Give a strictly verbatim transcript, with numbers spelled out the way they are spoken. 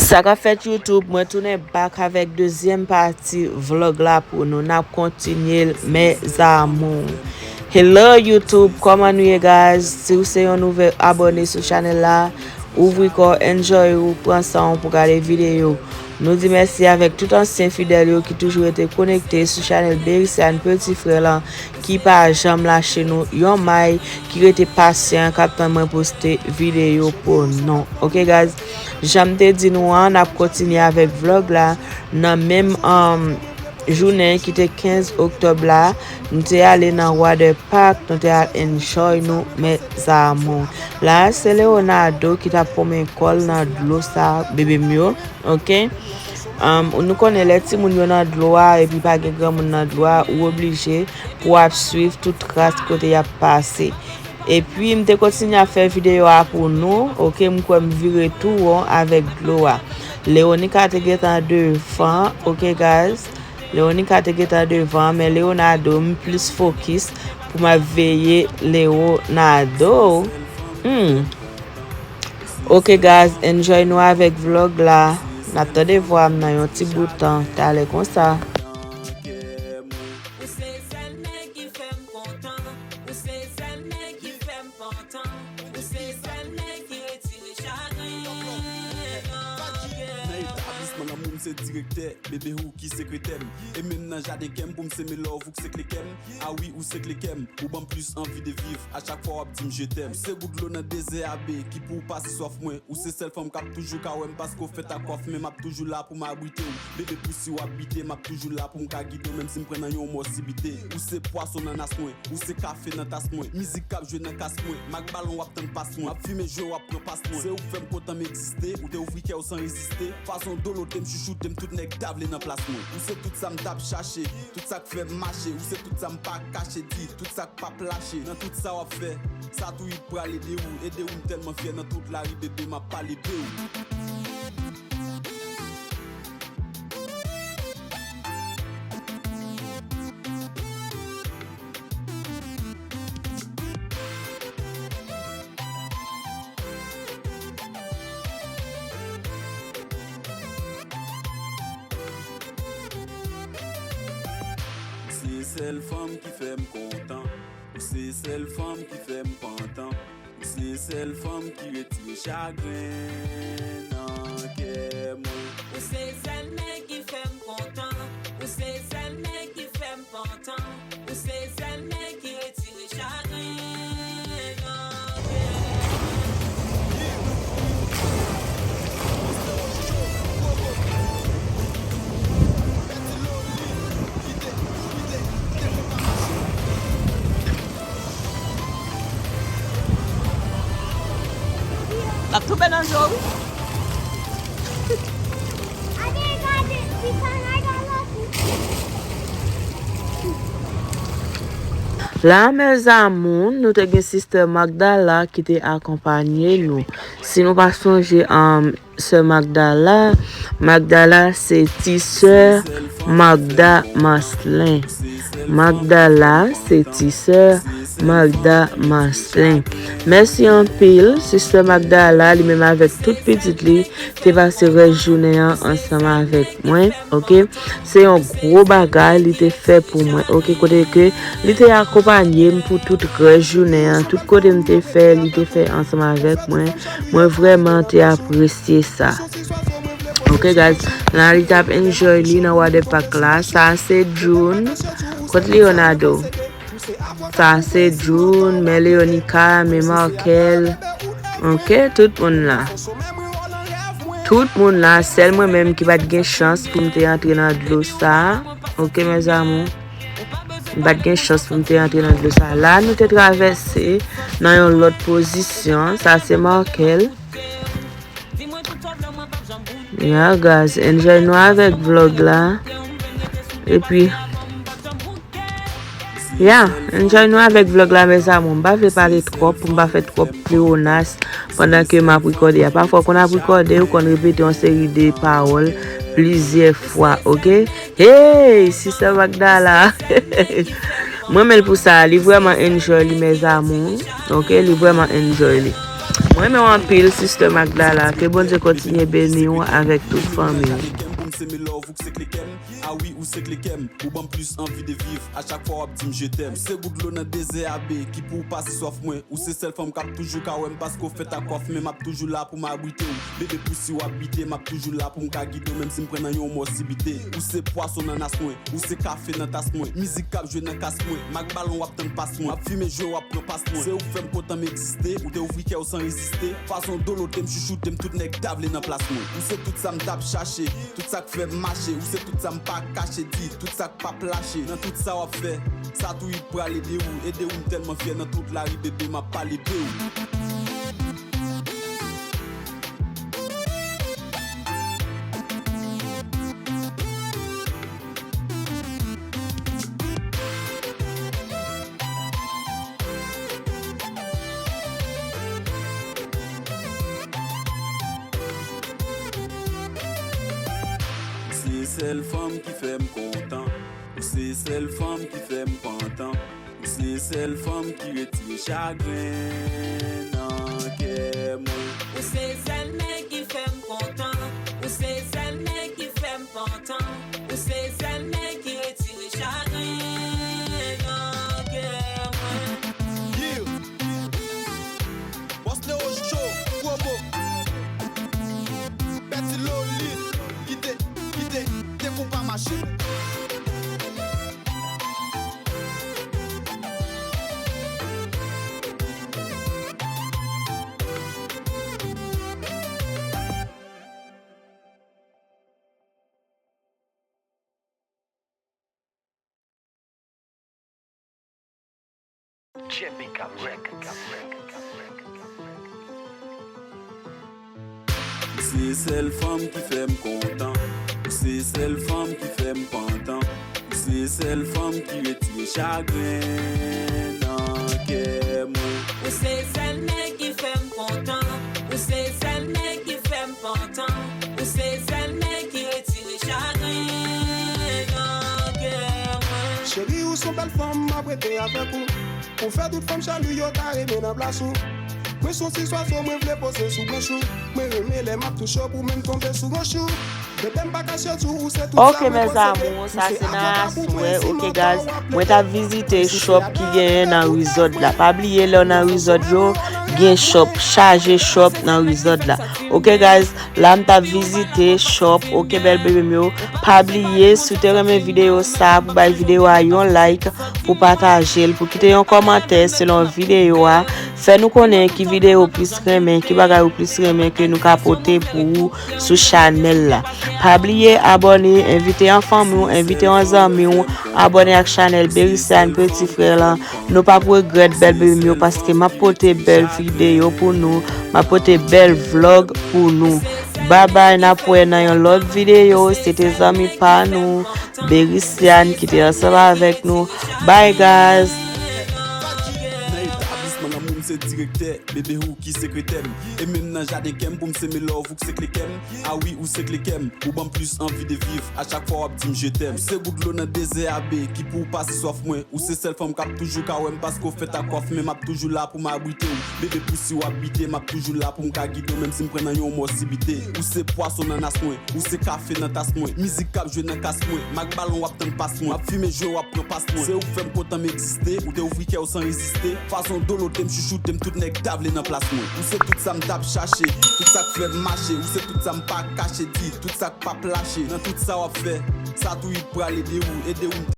Sa k ap fèt YouTube, mwen tounen back avèk dezyèm pati vlog la pou nou. N ap kontinye l, mes amours. Hello YouTube, kòman nou ye guys? Si w se yon nouvèl abòne sou chanèl la, ouvri kò, enjoy ou, pran san w pou gade videyo. Nou di mèsi avèk tout ansyen fidèl yo ki toujou rete konekte sou chanèl Bericiane Petit Frère lan, ki pa janm lache nou yon may, ki rete pasyan, k ap tann mwen poste videyo pou nou. Ok guys, jan m te di nou an, n ap kontinye avèk vlog la nan menm, um, jounen ki te kenz oktòb la. Nou te ale nan water park, nou te al enjoy nou, mes amours. La, se Leonardo ki t ap pwonmen kò l nan dlo sa, bebe m yo, ok? Um, nou konnen lè timoun yo nan dlo a, epi pa gen granmoun nan dlo a, ou oblije pou w ap swiv tout tras kote y ap pase. Epi, m te kontinye ap fè videyo a pou nou, ok? M kwè m vire tou won avèk dlo a. Leonica te gentan devan, ok, guys? Leonica te gentan devan, men Leonardo, m plis fokis pou m ap veye Leonardo. Hmm. Ok, guys, enjoy nou avèk vlog la. N ap tande vwa m nan yon ti bout tan, talè konsa. Ou se sèl nèg ki fè m kontan. Ou se sèl nèg ki fè m pantan. Ou se sèl nèg ki retire chagren nan kè m. Nan etablisman lanmou m se direktè, bebe ou ki sekretè m. E menm nan jaden kè m pou m seme love ou k se kle kè m. A wi, ou se kle kè m. Ou ban m plis anvi de viv. A chak fwa w ap di m je t'aime. Ou se gout dlo nan dezè a, be, ki pou w pase swaf mwen. Ou se sèl fanm k ap toujou ka wè m paske w fèt ak kwaf, men m ap toujou la pou m abrite w. Bebe, pou si w ap bite, m ap toujou la pou m ka gide w, menm si m pran nan yon mò sibite. Ou se pwason nan nas mwen, ou se kafe nan tas mwen. Mizik k ap jwe nan kas mwen, m ak balon w ap tann pas mwen. M ap fimen jwe, w ap pran pas mwen. Se ou k fè m kontan m egziste, ou te ouvri kè w san reziste. Fason w dolote m, chouchoute m, tout nèg ta vle nan plas mwen. Ou se tout sa m t ap chache, tout sa k fè m mache. Ou se tout sa m pa kache, di tout sa k p ap lache. Nan tout sa w ap fè, sa tou it pral ede ou, ede ou, m tèlman fyè nan tout lari, bebe, m ap pale de ou. Se sèl fanm ki fè m kontan. Ou se sèl fanm ki fè m pantan. Ou se sèl fanm ki retire chagren nan kè mwen. Ou se sèl nèg ki fè m kontan. Ou se sèl nèg ki fè m pantan. Ou se sèl nèg ki retire chagren nan kè mwen. L ap tonbe nan je w, wi. La, mes amours, nou te gen Sister Magdala ki te akonpanye nou. Si nou pa sonje, um, Sè Magdala, Magdala se ti sè Magda Marcelin. Magdala se ti sè Magda Marcelin. Mèsi anpil, Sister Magdala, li menm avèk tout pitit li, te pase rès jounen an ansanm avèk mwen, ok? Se yon gwo bagay li te fè pou mwen, ok? Kote ke li te akonpanye m pou tout rès jounen an, tout kote m te fè, li te fè ansanm avèk mwen. Mwen vrèman te apresye sa. Ok, guys. La, li t ap enjoy li nan water park la. Sa se June. Kot Leonardo? Sa se June, men Leonica, men Markel. Ok, tout moun la. Tout moun la, sèl mwen menm ki pa t gen chans pou m te antre nan dlo sa. Ok, mes amours. M pa t gen chans pou m te antre nan dlo sa. La, nou te travèse nan yon lòt pozisyon. Sa se Markel. Ya, guys, enjoy nou avèk vlog la. Epi, ya, enjoy nou avèk vlog la, mes amours. M pa vle pale twòp pou m pa fè twòp pleonas pandan ke m ap rekòde a. Pafwa, w konn ap rekòde, ou konn repete yon seri de pawòl plizyè fwa, ok? Hey, Sister Magdala! Mwen renmen l pou sa, li vrèman enjoy li, mes amours. Ok, li vrèman enjoy li. Mwen renmen w anpil, Sister Magdala. Ke Bondye kontinye beni w avèk tout fanmi w. Pou m se me love, ou se kle kè m. Ah wi, ou se kle kè m. Ou ban m plis anvi de viv. A chak fwa w ap di m je t'aime. Ou se gout dlo nan dezè a, be, ki pou w pase swaf mwen. Ou se sèl fanm k ap toujou ka wè m, paske w fèt ak kwaf, men m ap toujou la pou m abrite w. Bebe, pou si w ap bite, m ap toujou la pou m ka gide w, menm si m pran nan yon mò si bite. Ou se pwason nan nas mwen. Ou se kafe nan tas mwen. Mizik k ap jwe nan kas mwen. M ak balon w ap tann pas mwen. M ap fimen jwe w ap pran pas mwen. Se ou k fè m kontan m egziste. Ou te ouvri kè w san reziste. Fason w dolote m, chouchoute m, tout nèg ta vle nan plas mwen. Ou se tout sa m t ap chache. Tout sa k fè m mache. Ou se tout sa m pa kache. Di tout sa k p ap lache. Nan tout sa w ap fè. Sa tou it pral ede ou. Ede ou, m tèlman fyè nan tout lari, bebe, m ap pale de ou. Se sèl fanm ki fè m kontan. Ou se sèl fanm ki fè m pantan. Ou se sèl fanm ki retire chagren nan kè mwen. Ou se sèl nèg ki fè m kontan. Ou se sèl nèg ki fè m pantan. Ou se sèl nèg ki retire chagren nan kè mwen. Yeah. Bòs Leo Cho, Promo. Pèti Loli, kite, kite, te konpa mache. Ou se sèl fanm ki fè m kontan. Ou se sèl fanm ki fè m pantan. Ou se sèl fanm ki retire chagren nan kè mwen. Ou se sèl nèg ki fè m kontan. Ou se sèl nèg ki fè m pantan. Ou se sèl nèg ki retire chagren nan kè mwen. Cheri, ou se yon bèl fanm, m ap rete avèk ou. Ou fè tout fanm chalou yo ta renmen nan plas ou. Mwen se yon ti zwazo, mwen vle poze sou branch ou. Mwen renmen lè m ap touche w pou menm tonbe sou wòch ou. Bebe, m pa ka sèt ou, ou se tout sa mwen posede. Ok, mes amours, sa se nan aswè. Ok, guys, mwen t ap vizite shop ki genyen nan Resort la. Pa bliye, lè w nan Resort yo, gen shop, chaje shop nan Resort la. Ok, guys, la m t ap vizite shop. Ok, bèl bebe m yo, pa bliye, si w te renmen videyo sa, pou bay videyo a yon like, pou pataje l, pou kite yon kòmantè selon videyo a. Fè nou konnen ki videyo w plis renmen, ki bagay ou plis renmen ke nou ka pote pou ou sou chanèl la. Pa bliye abòne, envite yon fanmi w, envite yon zanmi w, abòne ak chanèl Bericiane Petit Frère lan. Nou p ap regrèt, bèl bebe m yo, paske m ap pote bèl videyo pou nou, m ap pote bèl vlog pou nou. Babay, n ap wè nan yon lòt videyo. Se te zanmi pa nou, Bericiane, ki te ansanm avèk nou. Bye, guys! Nan etablisman lanmou, m se direktè, bebe ou ki sekretè m. E menm nan jaden kè m, pou m se me love, ou k se kle kè m. Ah wi, ou se kle kè m, ou ban m plis anvi de viv. A chak fwa w ap di m je t'aime. Ou se gout dlo nan dezè a, be, ki pou w pase swaf mwen. Ou se sèl fanm k ap toujou ka wè m, paske w fèt ak kwaf, men m ap toujou la pou m abrite w. Bebe, pou si w ap bite, m ap toujou la pou m ka gide w, menm si m pran nan yon mò si bite. Ou se pwason nan nas mwen. Ou se kafe nan tas mwen. Mizik k ap jwe nan kas mwen. M ak balon w ap tann pas mwen. M ap fimen jwe w ap pran pas mwen. Se ou k fè m kontan m egziste. Ou te ouvri kè w san reziste. Fason w dolote m, chouchoute m, tout nèg ta vle nan plas mwen. Ou se tout sa m t ap chache. Tout sa k fè m mache. Ou se tout sa m pa kache. Di tout sa k p ap lache. Nan tout sa w ap fè, sa tou it pral ede ou. Ede ou m